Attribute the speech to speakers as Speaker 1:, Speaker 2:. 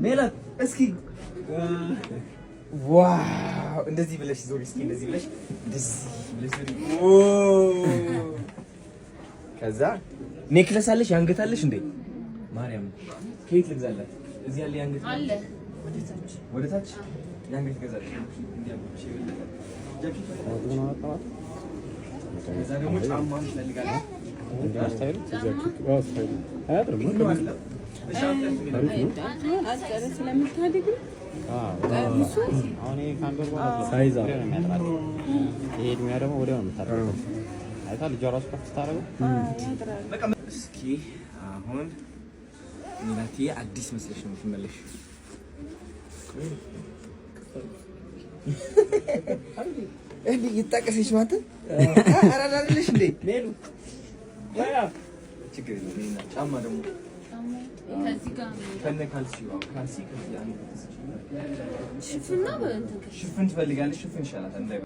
Speaker 1: ሜላት እስኪ wow! እንደዚህ ብለሽ ዞሪ እስኪ፣ እንደዚህ ብለሽ፣ እንደዚህ ብለሽ ዞሪ። ከዛ necklace አለሽ? የአንገት አለሽ እንዴ? ማርያም፣ ከየት ልግዛላት? እዚህ ያለ የአንገት
Speaker 2: አለ።
Speaker 1: ወደ ታች የአንገት ገዛለሽ። ከዛ ደግሞ ጫማ እንፈልጋለን።
Speaker 3: Style ኡ አያጥርም።
Speaker 2: ስለምታድግ
Speaker 4: አሁን ይሄ ከአንድ ወር በኋላ
Speaker 3: Size
Speaker 4: ወዲያው ነው የሚያጥራት። ይሄ እድሜዋ ደግሞ ወዲያው ነው የምታጥረው። አይታ ልጇ ራሱ ከፍ ስታደርገው።
Speaker 1: እስኪ አሁን ሜላትዬ አዲስ መስለሽ ነው የምትመለሽ። እንዴ ይጣቀሰች ማለት አራዳ አይደለሽ እንዴ? ሜሉ ችግር የለም። ጫማ ደግሞ ከነ ካልሲ፣ ካልሲ ከዚህ አንድ
Speaker 2: ሽፍን ነው።
Speaker 1: ሽፍን ትፈልጋለሽ? ሽፍን ይሻላታል እንዳይበ